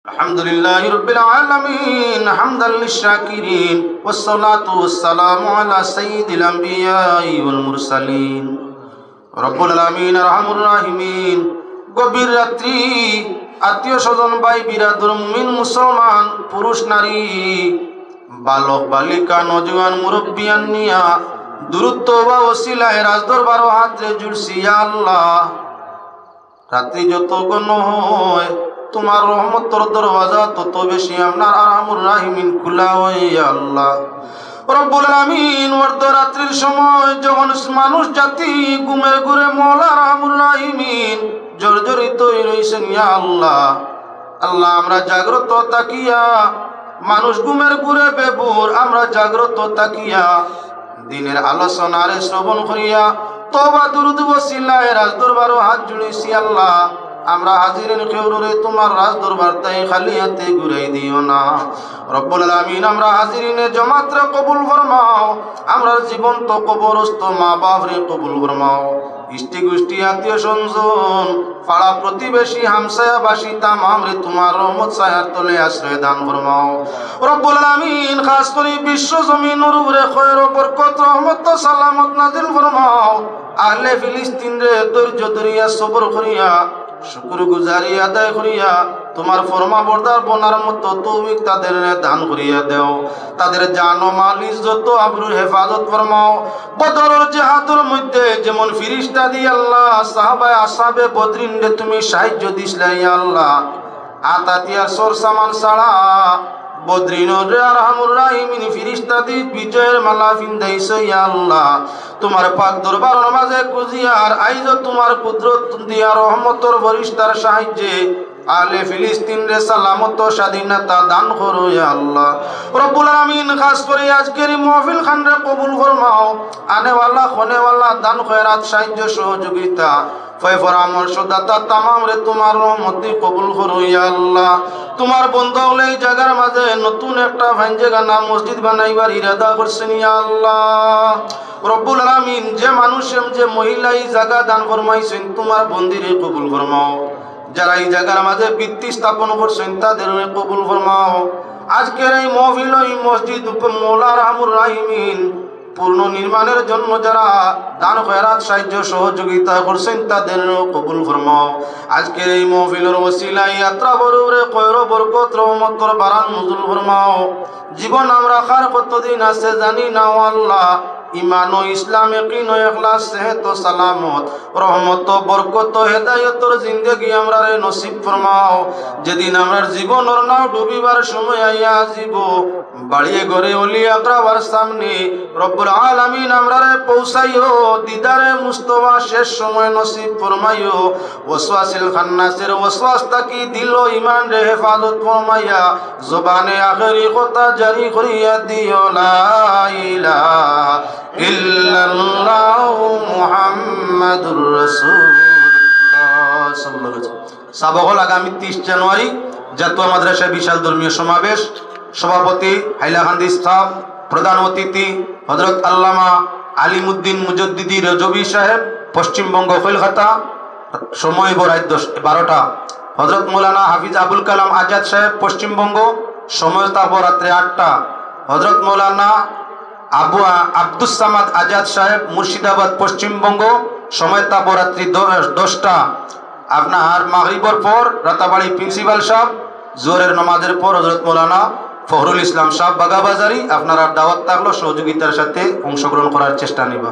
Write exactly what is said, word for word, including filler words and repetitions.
الحمد لله رب العالمين، حمدا للشاكرين، والصلاة والسلام على سيد الأنبياء والمرسلين. রব্বুল আলামিন, আরহামুর রাহিমিন, গভীর রাত্রি, আত্মীয় স্বজন, ভাই বিরাদর, মুমিন মুসলমান, পুরুষ নারী, বালক বালিকা, নওজোয়ান মুরব্বিয়ান নিয়া দুরুদ তওবা ওসিলায় রাজ দরবারো হাতরে জুড়ছি, ইয়া আল্লাহ। রাত্রি যত ঘন হয়, তুমার রহমতর দরওয়াজা তত বেশি আপনার আরহামুর রাহিমিন খুলা হয়, ইয়া আল্লাহ। রব্বুল আলামিন, অর্ধরাত্রির সময় যখন মানুষ জাতি ঘুমের ঘোরে মওলা আরহামুর রাহিমিন জর্জরিত হয়ে রইছেন, ইয়া আল্লাহ। আল্লাহ, আমরা জাগ্রত থাকিয়া, মানুষ ঘুমের ঘোরে বেভোর, আমরা জাগ্রত থাকিয়া দ্বীনের আলোচনারে শ্রবণ করিয়া তওবা দুরুদ ওসিলায় রাজ দরবারো হাত জুড়িছি, আল্লাহ। আমরা হাজিরিন কেউরে তুমার রাজ দরবার তাই খালি হাতে ঘুরাই দিও না। রব্বুল আলামিন, আমরা হাজিরিনে জমাতরে কবুল ফরমাও, আমরার জীবন্ত কবরস্থ মা বাপরে কবুল ফরমাও, ইষ্টি গুষ্টি, আত্মীয় স্বজন, পাড়া প্রতিবেশী, হামসায়াবাসী তামামরে তুমার রহমত ছায়ার তলে আশ্রয় দান ফরমাও। রব্বুল আলামিন, খাস করি বিশ্ব জমিনর উপরে খয়র বরকত, রহমত, সালামত নাজিল ফরমাও। আহলে ফিলিস্তিনরে ধৈর্য ধরিয়া, সবর করিয়া, শুকুর গুজারি আদায় করিয়া, তুমার ফরমাবরদার বনার মতো তৌফিক তাদেররে দান করিয়া দেও। তাদের জান ও মাল, ইজ্জত ও আবরুর হেফাজত ফরমাও। বদরর জেহাদর মধ্যে যেমন ফিরিস্তাদি আল্লাহ, সাহাবায়ে আসহাবে বদরিনরে তুমি সাহায্য দিছলায়, ইয়া আল্লাহ। আত হাতিয়ার সর সামান ছাড়া বদরিনরে আরহামুর রাহিমিন ফিরিস্তাদি বিজয়ের মালা ফিন্দাইছো, ইয়া আল্লাহ। তুমার পাক দরবারর মাঝে খুজিয়ার আইজও তুমার কুদরত দিয়া রহমতর ফিরিস্তার সাহায্যে আহলে ফিলিস্তিনরে সালামত স্বাধীনতা দান করো, ইয়া আল্লাহ। রব্বুল আলামিন, খাস করি আজকের এই মাহফিল খানরে কবুল ফরমাও। আনেওয়ালা, খনেওয়ালা, দান খয়রাত, সাহায্য সহযোগিতা, পয় পরামর্শদাতা তামামরে তুমার রহমতে কবুল করো, ইয়া আল্লাহ। তুমার বন্দা অকলে এই জাগার মাঝে নতুন একটা ফাইন জাগা না মসজিদ বানাইবার ইরাদা করছেন, ইয়া আল্লাহ। রব্বুল আলামিন, যে মানুষ, যে মহিলা এই জাগা দান ফরমাইছেন, তুমার বন্দিরে কবুল ফরমাও। যারা এই জাগার মাঝে ভিত্তি স্থাপন করছেন, তাদেররে কবুল ফরমাও। আজকের এই মাহফিল, এই মসজিদ উপর মওলা আরহামুর রাহিমিন পুনর্নির্মাণের জন্য যারা দান খয়রাত, সাহায্য সহযোগিতা করছেন, তাদেরও কবুল ফরমাও। আজকের এই মাহফিলর ওসিলায় আত্রাফর উপরে খয়র বরকত রহমতর বারান নজুল ফরমাও। জীবন আমরা কার কতদিন আছে জানি না, ও আল্লাহ। ইমান ও ইসলাম, ইয়াকিন ও ইখলাস, সেহত ও সালামত, রহমত ও বরকত ও হেদায়তর জিন্দেগি আমরারে নসিব ফরমাও। যেদিন আমরার জীবনর নাও ডুবিবার সময় আইয়া যিবো, বাড়িয়ে ঘরে অলি আকরাবার সামনে রব্বুল আলামিন আমরারে পৌঁছাইও, দিদারে মুস্তফা শেষ সময় নসিব ফরমাইও। ওয়াসওয়াসিল খান্নাসের ওয়াসওয়াস থাকি দিল ও ইমানরে হেফাজত ফরমাইয়া জবানে আখেরি কথা জারি করিয়া দিও, লা ইলাহা ইল্লাল্লাহু মুহাম্মাদুর রাসূলুল্লাহ সাল্লাল্লাহু আলাইহি ওয়াসাল্লাম। সাবকল আগামী তিরিশ জানুয়ারি জাতুয়া মাদ্রাসায় বিশাল ধর্মীয় সমাবেশ, সভাপতি হাইলাকান্দি স্টাফ, প্রধান অতিথি হযরত আল্লামা আলিমুদ্দিন মুজদ্দিদি রজবী সাহেব, পশ্চিমবঙ্গ, কলকাতা। সময় হইব রাত দশ, বারোটা। হযরত মৌলানা হাফিজ আবুল কালাম আজাদ সাহেব, পশ্চিমবঙ্গ, সময় থাকবো রাত্রে আটটা। হযরত মৌলানা আবু আব্দুস সামাদ আজাদ সাহেব, মুর্শিদাবাদ, পশ্চিমবঙ্গ, সময় থাকবো রাত্রি দ-, দশটা। আপনার মাগরিবর পর রাতাবাড়ি প্রিন্সিপাল সাহেব, জোহরের নামাজের পর হযরত মৌলানা ফখরুল ইসলাম সাহেব বাগাবাজারি, আপনারা দাওয়াত থাকলো সহযোগিতার সাথে অংশগ্রহণ করার চেষ্টা নিবা।